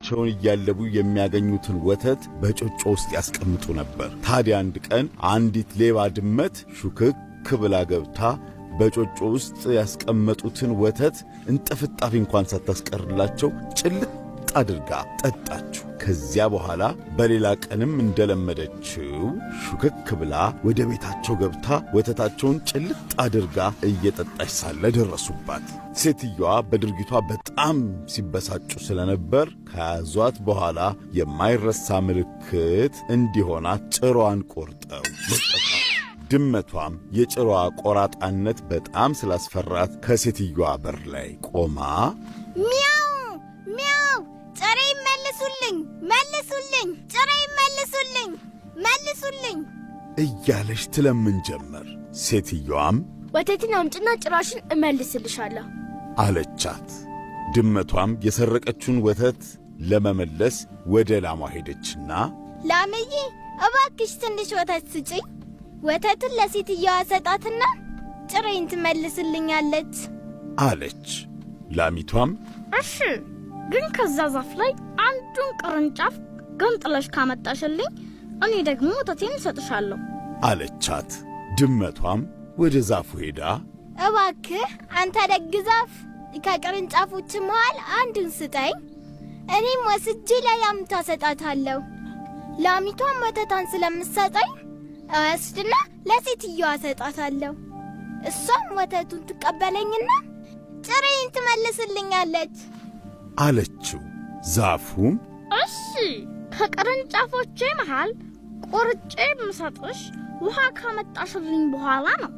ላማቸውን እያለቡ የሚያገኙትን ወተት በጮጮ ውስጥ ያስቀምጡ ነበር። ታዲያ አንድ ቀን አንዲት ሌባ ድመት ሹክክ ብላ ገብታ በጮጮ ውስጥ ያስቀመጡትን ወተት እንጥፍጣፊ እንኳን ሳታስቀርላቸው ጭልጥ አድርጋ ጠጣችው። ከዚያ በኋላ በሌላ ቀንም እንደለመደችው ሹክክ ብላ ወደ ቤታቸው ገብታ ወተታቸውን ጭልጥ አድርጋ እየጠጣች ሳለ ደረሱባት። ሴትዮዋ በድርጊቷ በጣም ሲበሳጩ ስለነበር ከያዟት በኋላ የማይረሳ ምልክት እንዲሆናት ጭሯን ቆርጠው ለቀቋት። ድመቷም የጭሯ ቆራጣነት በጣም ስላስፈራት ከሴትዮዋ በር ላይ ቆማ ሚያው ሚያው፣ ጭሬን መልሱልኝ፣ መልሱልኝ፣ ጭሬን መልሱልኝ፣ መልሱልኝ እያለች ትለምን ጀመር። ሴትዮዋም ወተትን አምጭና ጭራሽን እመልስልሻለሁ አለቻት። ድመቷም የሰረቀችውን ወተት ለመመለስ ወደ ላሟ ሄደችና ላምዬ፣ እባክሽ ትንሽ ወተት ስጭኝ። ወተቱን ለሴትየዋ ሰጣትና ጭሬን ትመልስልኛለች አለች። ላሚቷም እሺ፣ ግን ከዛ ዛፍ ላይ አንዱን ቅርንጫፍ ገንጥለሽ ካመጣሽልኝ እኔ ደግሞ ወተቴን እሰጥሻለሁ አለቻት። ድመቷም ወደ ዛፉ ሄዳ እባክህ አንተ ደግ ዛፍ፣ ከቅርንጫፎች መሃል አንዱን ስጠኝ፣ እኔም ወስጄ ለላሚቷ እሰጣታለሁ። ላሚቷም ወተቷን ስለምትሰጠኝ እወስድና ለሴትየዋ እሰጣታለሁ። እሷም ወተቱን ትቀበለኝና ጭሬን ትመልስልኛለች አለችው። ዛፉም እሺ፣ ከቅርንጫፎቼ መሃል ቆርጬ የምሰጥሽ ውሃ ካመጣሽልኝ በኋላ ነው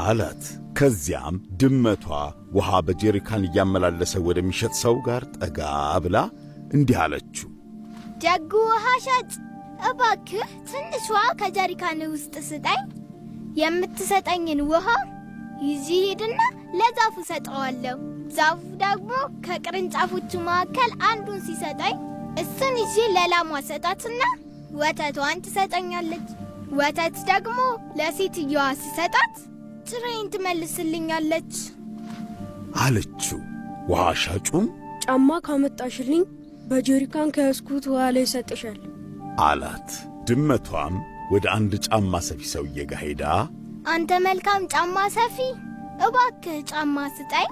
አላት። ከዚያም ድመቷ ውሃ በጀሪካን እያመላለሰ ወደሚሸጥ ሰው ጋር ጠጋ ብላ እንዲህ አለችው። ደጉ ውሃ ሻጭ፣ እባክህ ትንሽ ውሃ ከጀሪካን ውስጥ ስጠኝ። የምትሰጠኝን ውሃ ይዤ ሄድና ለዛፉ ሰጠዋለሁ። ዛፉ ደግሞ ከቅርንጫፎቹ መካከል አንዱን ሲሰጠኝ እሱን ይዤ ለላሟ ሰጣትና ወተቷን ትሰጠኛለች። ወተት ደግሞ ለሴትየዋ ስሰጣት ጭሬን ትመልስልኛለች አለችው። ውሃ ሻጩም ጫማ ካመጣሽልኝ በጀሪካን ከያዝኩት ውሃ ላይ እሰጥሻለሁ አላት። ድመቷም ወደ አንድ ጫማ ሰፊ ሰውዬ ጋር ሄዳ አንተ መልካም ጫማ ሰፊ፣ እባክህ ጫማ ስጠኝ።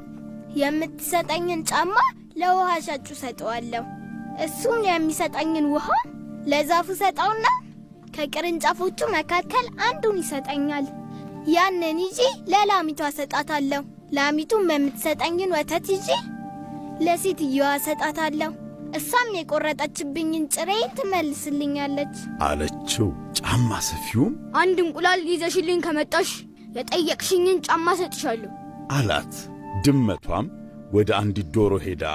የምትሰጠኝን ጫማ ለውሃ ሻጩ ሰጠዋለሁ። እሱም የሚሰጠኝን ውሃ ለዛፉ ሰጠውና ከቅርንጫፎቹ መካከል አንዱን ይሰጠኛል። ያንን ይዤ ለላሚቷ ሰጣታለሁ። ላሚቱም የምትሰጠኝን ወተት ይዤ ለሴትየዋ ሰጣታለሁ። እሷም የቆረጠችብኝን ጭሬን ትመልስልኛለች አለችው። ጫማ ሰፊውም አንድ እንቁላል ይዘሽልኝ ከመጣሽ የጠየቅሽኝን ጫማ ሰጥሻለሁ አላት። ድመቷም ወደ አንዲት ዶሮ ሄዳ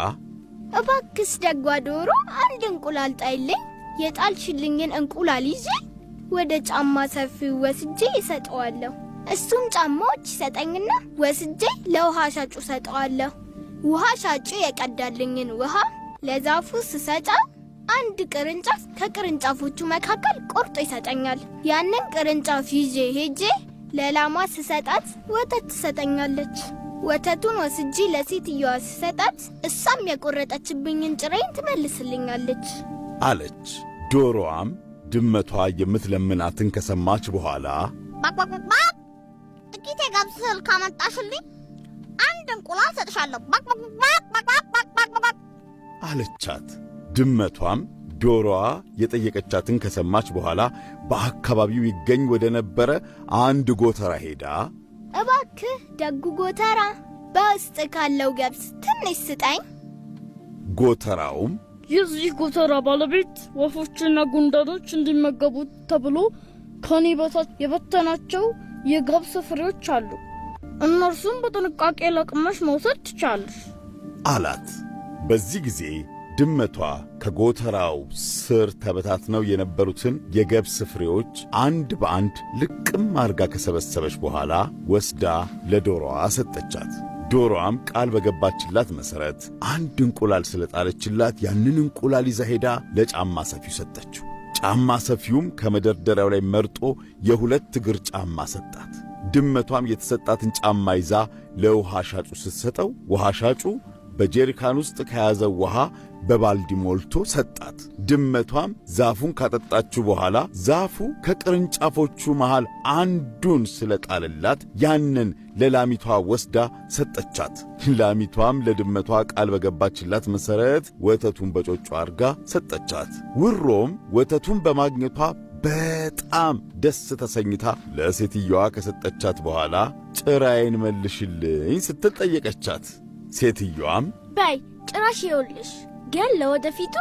እባክስ ደጓ ዶሮ አንድ እንቁላል ጣይልኝ፣ የጣልሽልኝን እንቁላል ይዤ ወደ ጫማ ሰፊው ወስጄ እሰጠዋለሁ። እሱም ጫማዎች ይሰጠኝና ወስጄ ለውሃ ሻጩ ሰጠዋለሁ። ውሃ ሻጩ የቀዳልኝን ውሃ ለዛፉ ስሰጠው አንድ ቅርንጫፍ ከቅርንጫፎቹ መካከል ቆርጦ ይሰጠኛል። ያንን ቅርንጫፍ ይዤ ሄጄ ለላሟ ስሰጣት ወተት ትሰጠኛለች። ወተቱን ወስጄ ለሴትየዋ ስሰጣት እሷም የቆረጠችብኝን ጭሬን ትመልስልኛለች አለች። ዶሮዋም ድመቷ የምትለምናትን ከሰማች በኋላ ባክባክባክ፣ ጥቂት የገብስ እህል ካመጣሽልኝ አንድ እንቁላል ሰጥሻለሁ ባክባክባክባክባክባክ አለቻት። ድመቷም ዶሮዋ የጠየቀቻትን ከሰማች በኋላ በአካባቢው ይገኝ ወደ ነበረ አንድ ጎተራ ሄዳ እባክህ ደጉ ጎተራ፣ በውስጥ ካለው ገብስ ትንሽ ስጠኝ። ጎተራውም የዚህ ጎተራ ባለቤት ወፎችና ጉንዳኖች እንዲመገቡት ተብሎ ከኔ በታች የበተናቸው የገብስ ፍሬዎች አሉ። እነርሱም በጥንቃቄ ለቅመሽ መውሰድ ትቻለሽ አላት። በዚህ ጊዜ ድመቷ ከጎተራው ስር ተበታትነው የነበሩትን የገብስ ፍሬዎች አንድ በአንድ ልቅም አርጋ ከሰበሰበች በኋላ ወስዳ ለዶሮዋ ሰጠቻት። ዶሮዋም ቃል በገባችላት መሠረት አንድ እንቁላል ስለጣለችላት ያንን እንቁላል ይዛ ሄዳ ለጫማ ሰፊው ሰጠችው። ጫማ ሰፊውም ከመደርደሪያው ላይ መርጦ የሁለት እግር ጫማ ሰጣት። ድመቷም የተሰጣትን ጫማ ይዛ ለውሃ ሻጩ ስትሰጠው ውሃ ሻጩ በጀሪካን ውስጥ ከያዘው ውሃ በባልዲ ሞልቶ ሰጣት። ድመቷም ዛፉን ካጠጣችው በኋላ ዛፉ ከቅርንጫፎቹ መሃል አንዱን ስለጣለላት ያንን ለላሚቷ ወስዳ ሰጠቻት። ላሚቷም ለድመቷ ቃል በገባችላት መሠረት ወተቱን በጮጮ አድርጋ ሰጠቻት። ውሮም ወተቱን በማግኘቷ በጣም ደስ ተሰኝታ ለሴትየዋ ከሰጠቻት በኋላ ጭራዬን መልሽልኝ ስትል ጠየቀቻት። ሴትየዋም በይ ጭራሽ ይኸውልሽ፣ ግን ለወደፊቱ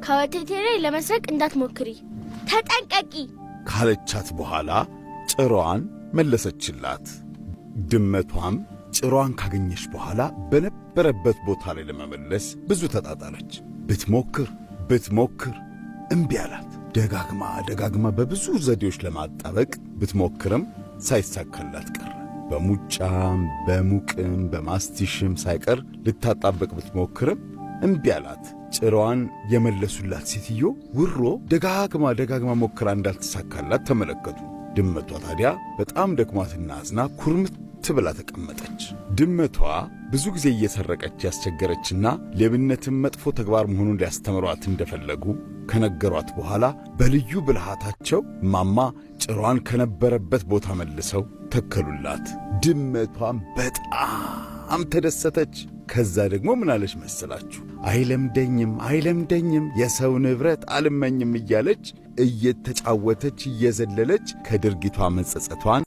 ከወተቴ ላይ ለመስረቅ እንዳትሞክሪ ተጠንቀቂ ካለቻት በኋላ ጭራዋን መለሰችላት። ድመቷም ጭራዋን ካገኘች በኋላ በነበረበት ቦታ ላይ ለመመለስ ብዙ ተጣጣረች። ብትሞክር ብትሞክር እምቢ አላት። ደጋግማ ደጋግማ በብዙ ዘዴዎች ለማጣበቅ ብትሞክርም ሳይሳካላት ቀረ። በሙጫም በሙቅም በማስቲሽም ሳይቀር ልታጣበቅ ብትሞክርም እምቢ አላት። ጭራዋን የመለሱላት ሴትዮ ውሮ ደጋግማ ደጋግማ ሞክራ እንዳልተሳካላት ተመለከቱ። ድመቷ ታዲያ በጣም ደክሟትና አዝና ኩርምት ብላ ተቀመጠች። ድመቷ ብዙ ጊዜ እየሰረቀች ያስቸገረችና ሌብነትን መጥፎ ተግባር መሆኑን ሊያስተምሯት እንደፈለጉ ከነገሯት በኋላ በልዩ ብልሃታቸው ማማ ጭሯን ከነበረበት ቦታ መልሰው ተከሉላት። ድመቷም በጣም ተደሰተች። ከዛ ደግሞ ምን አለች መሰላችሁ? አይለምደኝም አይለምደኝም የሰው ንብረት አልመኝም እያለች እየተጫወተች እየዘለለች ከድርጊቷ መጸጸቷን